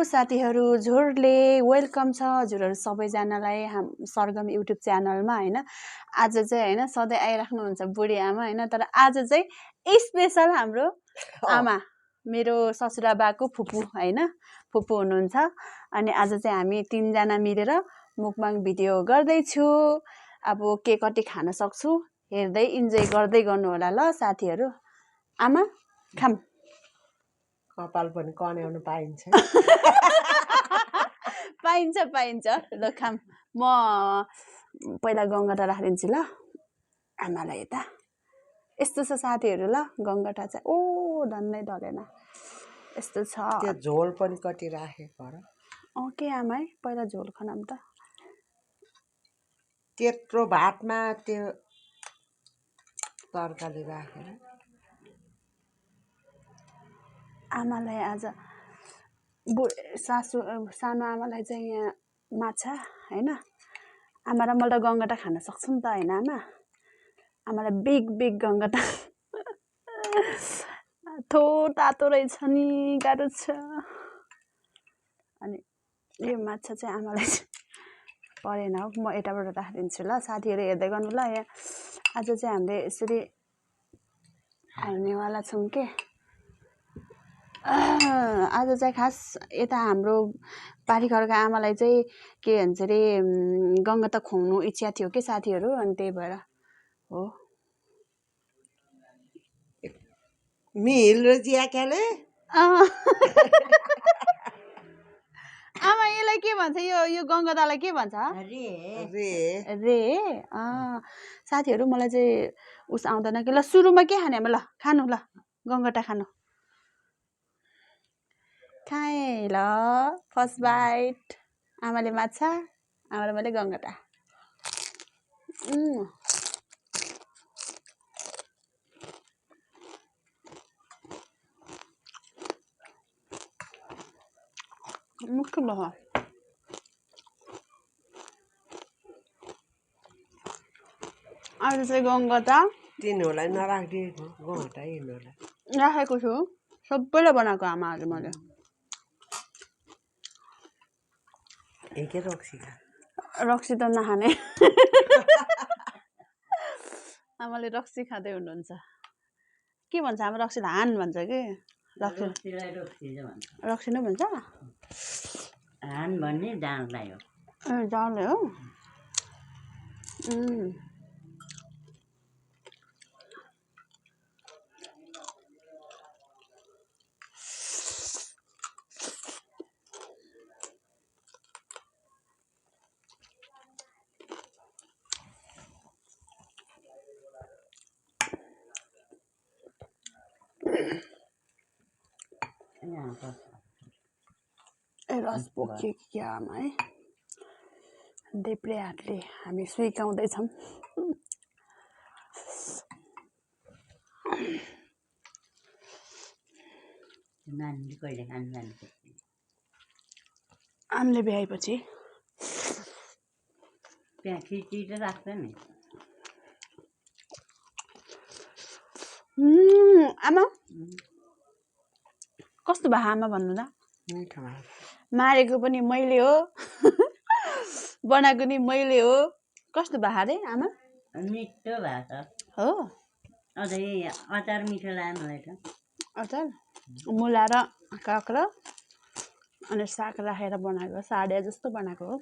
साथीहरू झोरले वेलकम छ हजुरहरू सबैजनालाई सरगम युट्युब च्यानलमा हैन आज चाहिँ हैन सधैँ आइराख्नुहुन्छ बुढी आमा हैन तर आज चाहिँ स्पेशल हाम्रो आमा मेरो ससुराबाको फुपू हैन फुपू हुनुहुन्छ अनि आज चाहिँ हामी तीनजना मिलेर मुकबाङ भिडियो गर्दै छु अब के कति खान सक्छु हेर्दै इन्जोय गर्दै गर्नु होला ल साथीहरू आमा खाम कपाल पनि कन्याउन पाइन्छ पाइन्छ ल खाम म पहिला गङ्गटा राखिदिन्छु ल आमालाई यता यस्तो छ साथीहरू ल गङ्गटा चाहिँ ओ धन्नै ढलेन यस्तो छ त्यो झोल पनि कति राखेको र के आमा है पहिला झोल खनाम त त्यत्रो भातमा त्यो तरकारी राखेर आमालाई आज सासु सानो आमालाई चाहिँ यहाँ माछा हैन आमा र मलाई त गङ्गटा खान सक्छु नि त हैन आमालाई बिग गङ्गटा थो तातो रहेछ नि गाह्रो छ अनि यो माछा चाहिँ आमालाई परेन हो म यताबाट राखिदिन्छु ल साथीहरू हेर्दै गर्नु ल यहाँ आज चाहिँ हामीले यसरी हाल्नेवाला छौँ के आज चाहिँ खास यता हाम्रो पारिघरका आमालाई चाहिँ के भन्छ अरे गङ्गटा खुवाउनु इच्छा थियो के साथीहरू अनि त्यही भएर हो मिल र ज्याकेले आमा यसलाई के भन्छ यो गङ्गटालाई के भन्छ रे साथीहरू मलाई चाहिँ उस आउँदैन कि ल सुरुमा के खाने ल खानु ल गङ्गटा खानु खाएँ ल फर्स्ट बाइट आमाले माछा आमाले मैले गङ्गटा मुख्य भयो आज चाहिँ गङ्गटा तिनीहरूलाई नराखिदिएको गङ्गटा यिनीहरूलाई राखेको छु सबैलाई बनाएको आमाहरूले मैले एकै रक्सी त नखाने आमाले रक्सी खाँदै हुनुहुन्छ के भन्छ हाम्रो रक्सी धान भन्छ कि रक्सी नै भन्छ धान भन्ने जाँडलाई हो जाँडलाई हो रस पोख्यो क्या आमा है देब्रे हातले हामी सुइकाउँदैछौँ नानीले कहिले खानु जान्छ आमाले भ्याएपछि त्यहाँ खिची त राख्छ नि आमा कस्तो भयो आमा भन्नु त मारेको पनि मैले हो बनाएको नि मैले हो कस्तो भयो अरे आमा मिठो भएको हो अझै अचार मिठो लाग्यो मलाई त अचार मुला र काँक्रा अनि साग राखेर बनाएको साडे जस्तो बनाएको हो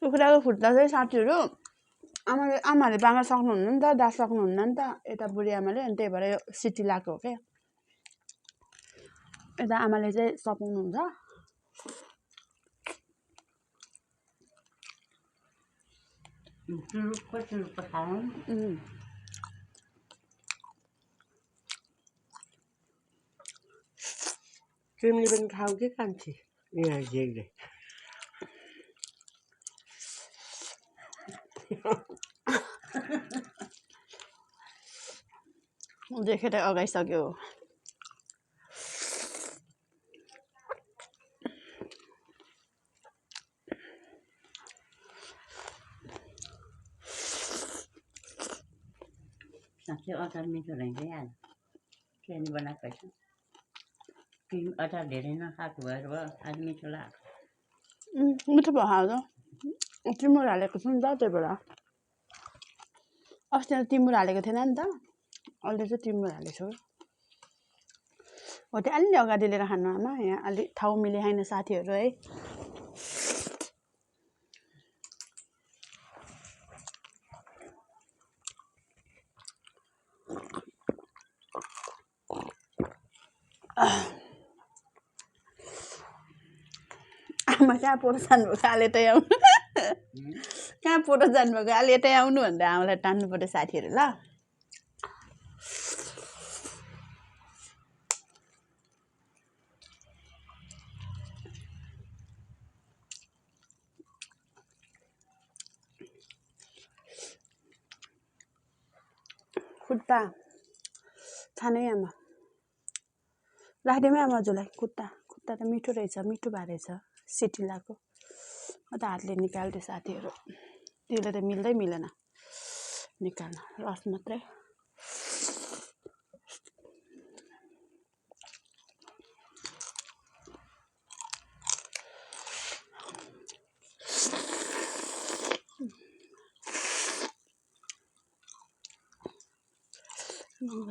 कुखुराको खुट्टा चाहिँ साथीहरू आमाहरूले बाँग्न सक्नुहुन्न नि त दास सक्नुहुन्न नि त यता बुढी आमाले अनि त्यही भएर यो सिटी लगाएको हो क्या यता आमाले चाहिँ सपाउनुहुन्छ चुरुक्क खानु तिमीले पनि खाऊ के कान्छी यहाँ झेक्दै देखेर अगाइसक्यो साँच्चै अचार मिठो रहेछ यार खिचडी बनाएको छ क्रिम अचार धेरै नखाएको भएर भयो आज मिठो लाग्यो मिठो भयो आज तिम्रो हालेको छु नि त त्यही भएर अस्ति तिम्रो हालेको थिएन नि त अहिले चाहिँ तिम्रो हालेको छु हो त्यो अलि अगाडि लिएर खानु आमा यहाँ अलि ठाउँ मिले होइन साथीहरू है आमा कहाँ पोरो जानुभएको अहिले यतै आउनु कहाँ पोरो जानुभएको अहिले यतै आउनु भनेर आमालाई टान्नु पर्यो साथीहरू ल खुट्टा खानै आमा राखिदिउँ है आमा हजुरलाई खुट्टा खुट्टा त मिठो रहेछ मिठो भए रहेछ सिटी लगाएको म त हातले निकाल्थेँ साथीहरू त्यसले त मिल्दै मिलेन निकाल्न रस मात्रै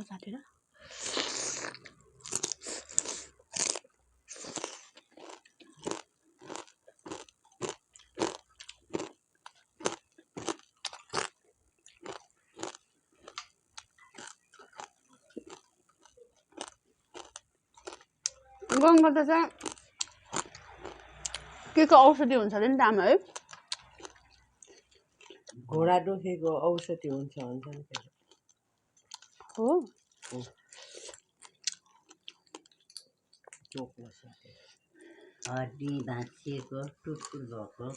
साथीहरू गङ्गटा चाहिँ के को औषधि हुन्छ अरे नि त आमा है घोडा दुखेको औषधि हुन्छ भन्छन् फेरि हो चोकमा सकेर हड्डी भाँचिएको टुटफुट भएको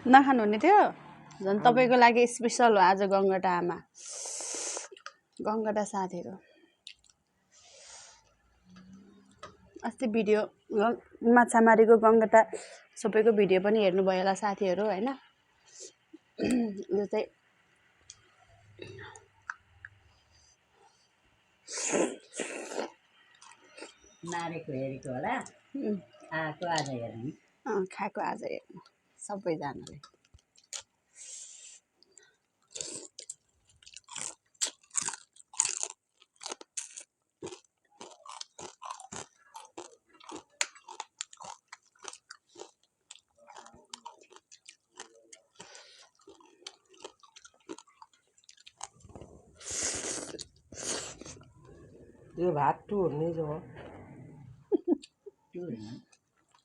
नखानु हुने थियो झन् तपाईँको लागि स्पेसल हो आज गङ्गटा आमा गङ्गटा साथीहरू अस्ति भिडियो माछा मारेको गङ्गटा सबैको भिडियो पनि हेर्नुभयो होला साथीहरू होइन यो चाहिँ मारेको हेरेको होला आएको आज हेर्ने खाएको आज हेर्नु सबैजनाले यो भात टुर्ने जो हो टुर्ने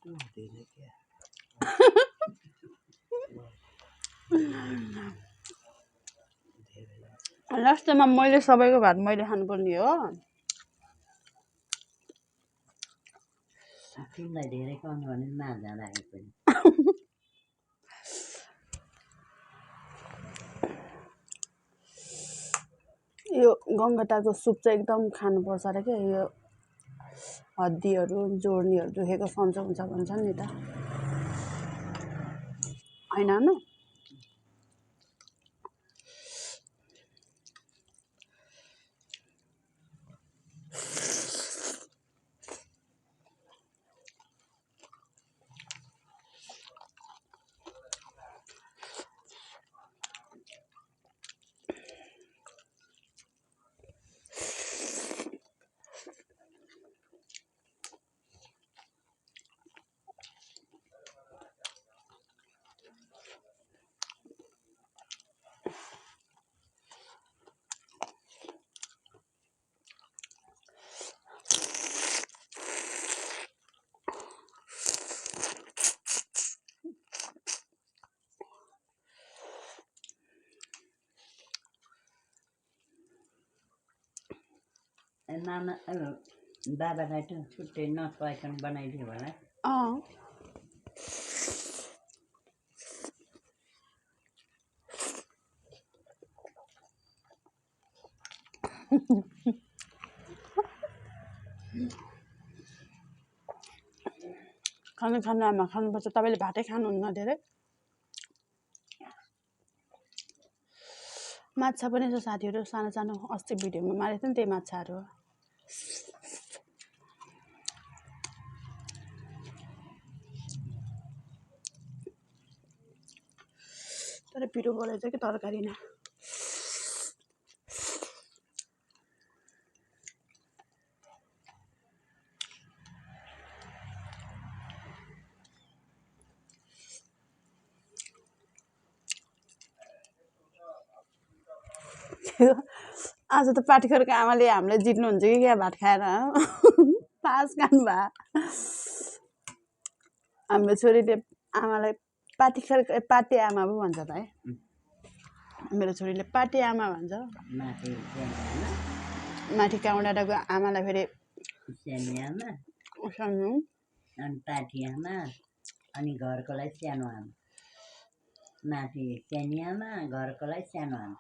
टुर्दैन क्या लास्टमा मैले सबैको भात मैले खानुपर्ने हो तिमीलाई धेरै कम भने मार्दा लाग्यो पनि यो गङ्गटाको सुप चाहिँ एकदम खानुपर्छ अरे क्या यो हड्डीहरू जोर्नीहरू दुखेको सन्चो हुन्छ भन्छन् नि त होइन आमा मामा बाबालाई त छुट्टै नखुवाइकन बनाइदियो होला। अँ खानु खानु आमा खानुपर्छ। तपाईँले भातै खानुहुन्न धेरै। माछा पनि छ साथीहरू, सानो सानो अस्ति भिडियोमा मारेको थिएँ नि त्यही माछाहरू हो। तर पिरो परेछ कि तरकारीमा। आज त पाठीखरको आमाले हामीलाई जित्नुहुन्छ कि क्या भात खाएर। पास खानु भा हाम्रो छोरीले आमालाई पाटे आमा पो भन्छ त है। मेरो छोरीले पाटे आमा भन्छ। माथि माथि काउडाटाको आमालाई फेरि सानो आमा सानो अनि पाठी आमा अनि घरकोलाई सानो आमा। माथि सानो आमा घरकोलाई सानो आमा।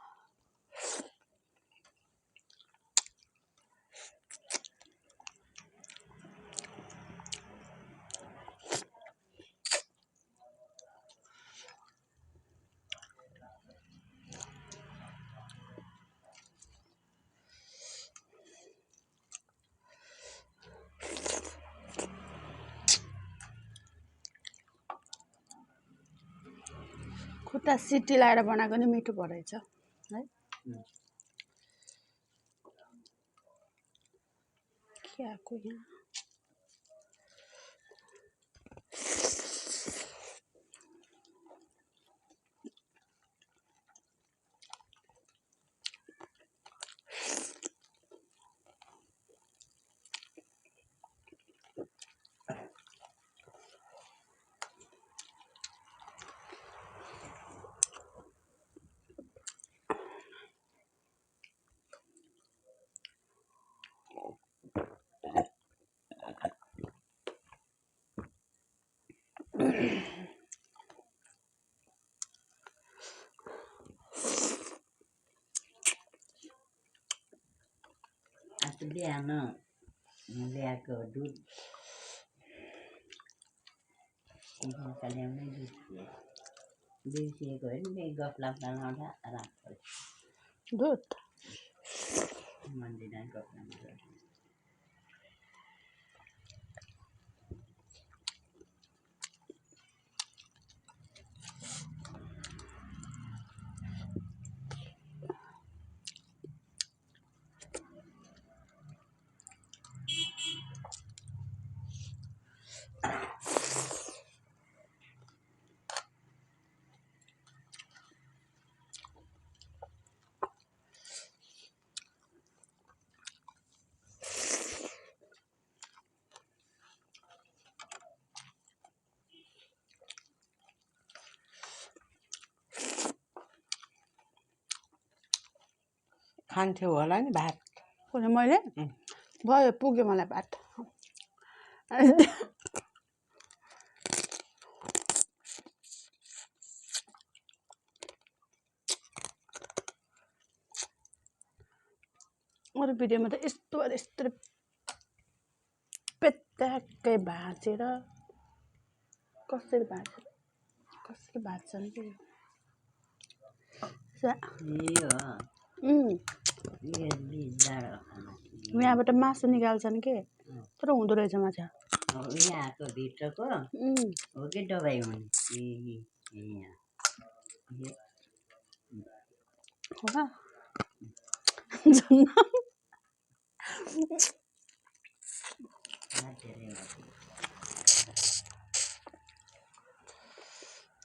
खुट्टा सिटी लगाएर बनाएको नि मिठो पो रहेछ है। के आएको यहाँ आज बिहान ल्याएको दुध ल्याउनै बिर्सिएको होइन। त्यही गफ लाग्दा लाउँदा राख्छ दुध मन्दिर गफ लाग्दा। खान्थ्यो होला नि भात। कुनै मैले भयो पुग्यो मलाई भात। अरू भिडियोमा त यस्तो पेत्याकै भाँचेर कसरी भाँच्छन् कि यहाँबाट मासु निकाल्छन् के तर हुँदो रहेछ माछा। यहाँको भित्रको हो कि दबाई हुने होला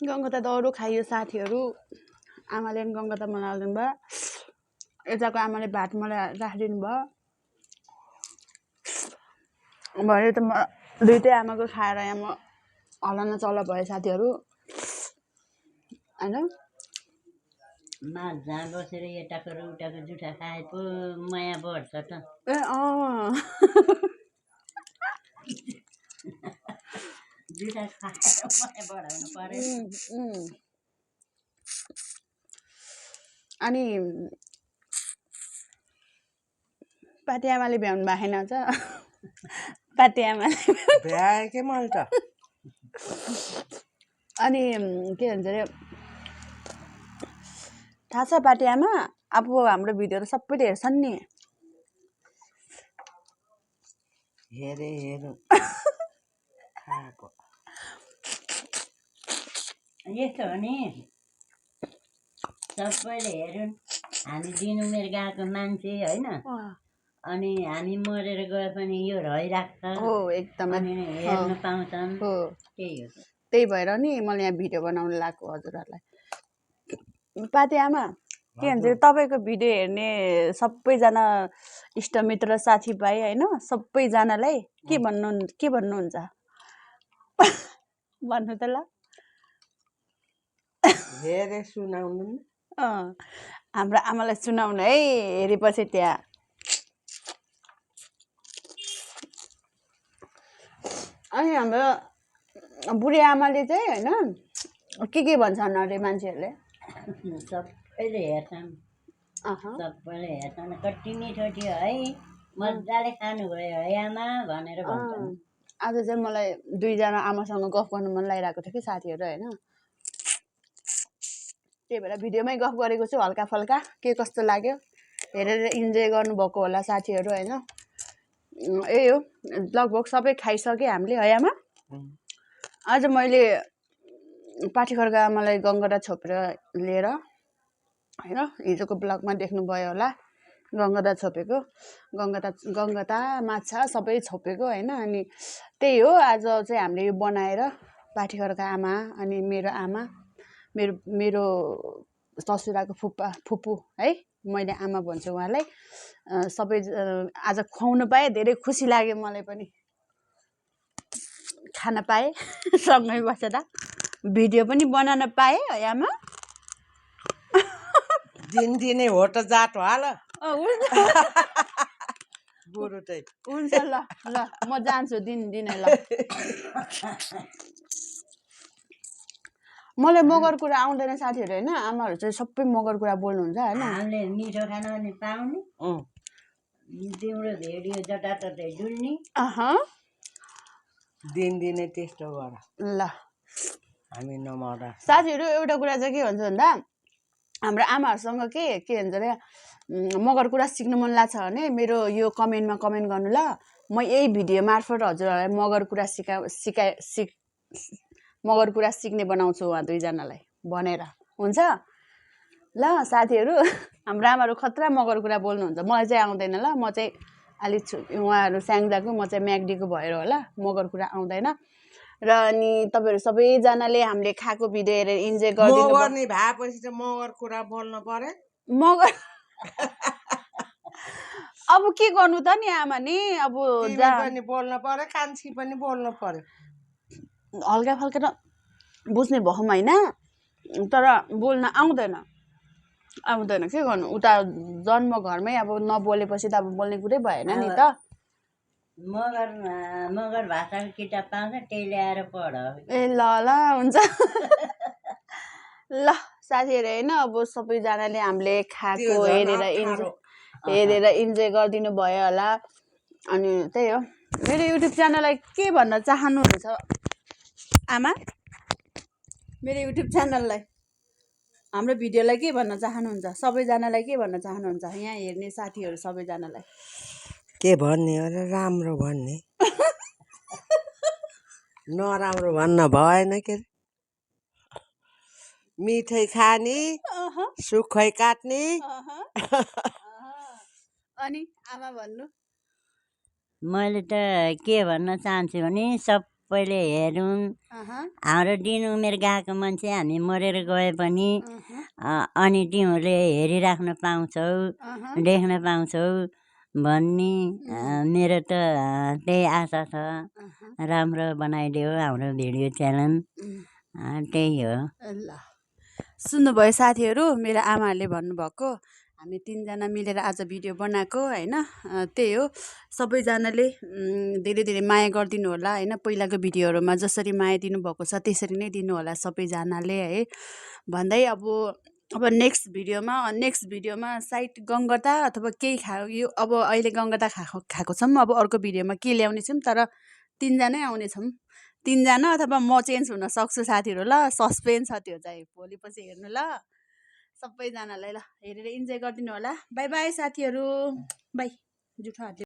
गङ्गता दौरो खाइयो साथीहरू। आमाले पनि गङ्गता बनाइदिनु भयो। यताको आमाले भात मलाई राखिदिनु भयो। भरे त म दुइटै आमाको खाएर यहाँ म हल्ला न चल्ला भयो साथीहरू होइन। माझ जहाँ बसेर यताको र उताको जुठा खाए पो माया बढ्छ त ए अँ जुठा खाएर माया बढाउनु पर्यो अनि पाती आमाले भ्याउनु भएको छैन छ पाती आमाले भ्याए के मैले त अनि के भन्छ अरे थाहा छ पाती आमा अब हाम्रो भिडियोहरू सबैले हेर्छन् नि हेरे खाएको यस्तो हो नि सबैले हेरुन् हामी दिन उमेर गएको मान्छे होइन अनि हामी मरेर गए पनि यो रहिराख्छ हो एकदमै अनि हेर्न पाउँछन् हो त्यही हो त्यही भएर नि मैले यहाँ भिडियो बनाउन लागेको हजुरहरूलाई पाती आमा के भन्छ तपाईँको भिडियो हेर्ने सबैजना इष्टमित्र साथीभाइ होइन सबैजनालाई के भन्नुहुन्छ भन्नु त ल हेरे सुनाउनु नि हाम्रो आमालाई सुनाउनु है हेरेपछि त्यहाँ अनि हाम्रो बुढी आमाले चाहिँ होइन के भन्छन् अरे मान्छेहरूले सबैले हेर्छन् सबैले हेर्छन् कति मिठो थियो है मजाले खानुभयो है आमा भनेर भन्छन् आज चाहिँ मलाई दुईजना आमासँग गफ गर्नु मन लागिरहेको थियो कि साथीहरू होइन त्यही भएर भिडियोमै गफ गरेको छु हल्का फल्का के कस्तो लाग्यो हेरेर इन्जोय गर्नुभएको होला साथीहरू होइन यही हो लगभग सबै खाइसक्यो हामीले है आमा आज मैले पाठीखरको आमालाई गङ्गटा छोपेर लिएर होइन हिजोको ब्लगमा देख्नुभयो होला गङ्गटा छोपेको गङ्गटा माछा सबै छोपेको होइन अनि त्यही हो आज चाहिँ हामीले यो बनाएर पाठीखरको आमा अनि मेरो आमा मेरो ससुराको फुपू है मैले आमा भन्छु उहाँलाई सबै आज खुवाउनु पाएँ धेरै खुसी लाग्यो मलाई पनि खान पाएँ सँगै बसेर भिडियो पनि बनाउन पाएँ है आमा दिनदिनै हो त जात हाल हुन्छ बुढो चाहिँ हुन्छ ल म जान्छु दिनै ल मलाई मगर कुरा आउँदैन साथीहरू होइन आमाहरू चाहिँ सबै मगर कुरा बोल्नुहुन्छ होइन हामीले मिठो खान पनि पाउने तिम्रो भिडियो जताततै डुल्ने दिनदिनै त्यस्तो गर ल हामी नमरा साथीहरू एउटा कुरा चाहिँ के भन्छ भन्दा हाम्रो आमाहरूसँग के भन्छ अरे मगर कुरा सिक्नु मन लाग्छ भने मेरो यो कमेन्टमा कमेन्ट गर्नु ल म यही भिडियो मार्फत हजुरहरूलाई मगर कुरा मगर कुरा सिक्ने बनाउँछु उहाँ दुईजनालाई भनेर हुन्छ ल साथीहरू हाम्रो आमाहरू खतरा मगर कुरा बोल्नुहुन्छ मलाई चाहिँ आउँदैन ल म चाहिँ अलिक उहाँहरू स्याङ्जाको म चाहिँ म्याग्दीको भएर होला मगर कुरा आउँदैन र अनि तपाईँहरू सबैजनाले हामीले खाएको भिडियो हेरेर इन्जोय गरिदिनु गर्ने भएपछि त मगर कुरा बोल्नु पर्यो मगर अब के गर्नु त नि आमा नि अब पनि बोल्नु पर्यो कान्छी पनि बोल्नु पर्यो हल्का फल्का त बुझ्ने भएम होइन तर बोल्न आउँदैन के गर्नु उता जन्म घरमै अब नबोलेपछि त अब बोल्ने कुरै भएन नि त मगर भाषाको किताब पाउँछ त्यही ल्याएर पढ ए ल हुन्छ ल साथीहरू होइन अब सबैजनाले हामीले खाएको हेरेर इन्जोय गरिदिनु भयो होला अनि त्यही हो मेरो युट्युब च्यानललाई के भन्न चाहनुहुन्छ आमा मेरो युट्युब च्यानललाई हाम्रो भिडियोलाई के भन्न चाहनुहुन्छ सबैजनालाई के भन्न चाहनुहुन्छ यहाँ हेर्ने साथीहरू सबैजनालाई के भन्ने अरे राम्रो भन्ने नराम्रो भन्न भएन के अरे मिठै खाने सुखै काट्ने अनि आमा भन्नु मैले त के भन्न चाहन्छु भने सबैले हेरौँ हाम्रो दिन उमेर गएको मान्छे हामी मरेर गए पनि अनि तिमीहरूले हेरिराख्न पाउँछौ देख्न पाउँछौ भन्ने मेरो त त्यही आशा छ राम्रो बनाइदियो हाम्रो भिडियो च्यानल त्यही हो ल सुन्नुभयो साथीहरू मेरो आमाहरूले भन्नुभएको हामी तिनजना मिलेर आज भिडियो बनाएको होइन त्यही हो सबैजनाले धेरै धेरै माया गरिदिनु होला होइन पहिलाको भिडियोहरूमा जसरी माया दिनुभएको छ त्यसरी नै दिनु होला सबैजनाले है भन्दै अब नेक्स्ट भिडियोमा सायद गङ्गटा अथवा केही यो अब अहिले गङ्गटा खाएको छौँ अब अर्को भिडियोमा के ल्याउने छौँ तर तिनजनै आउनेछौँ तिनजना अथवा म चेन्ज हुन सक्छु साथीहरू ल सस्पेन्स छ त्यो चाहिँ भोलि पछि हेर्नु ल सबैजनालाई ल हेरेर इन्जोय गरिदिनु होला बाई बाई साथीहरू बाई जुठो हातले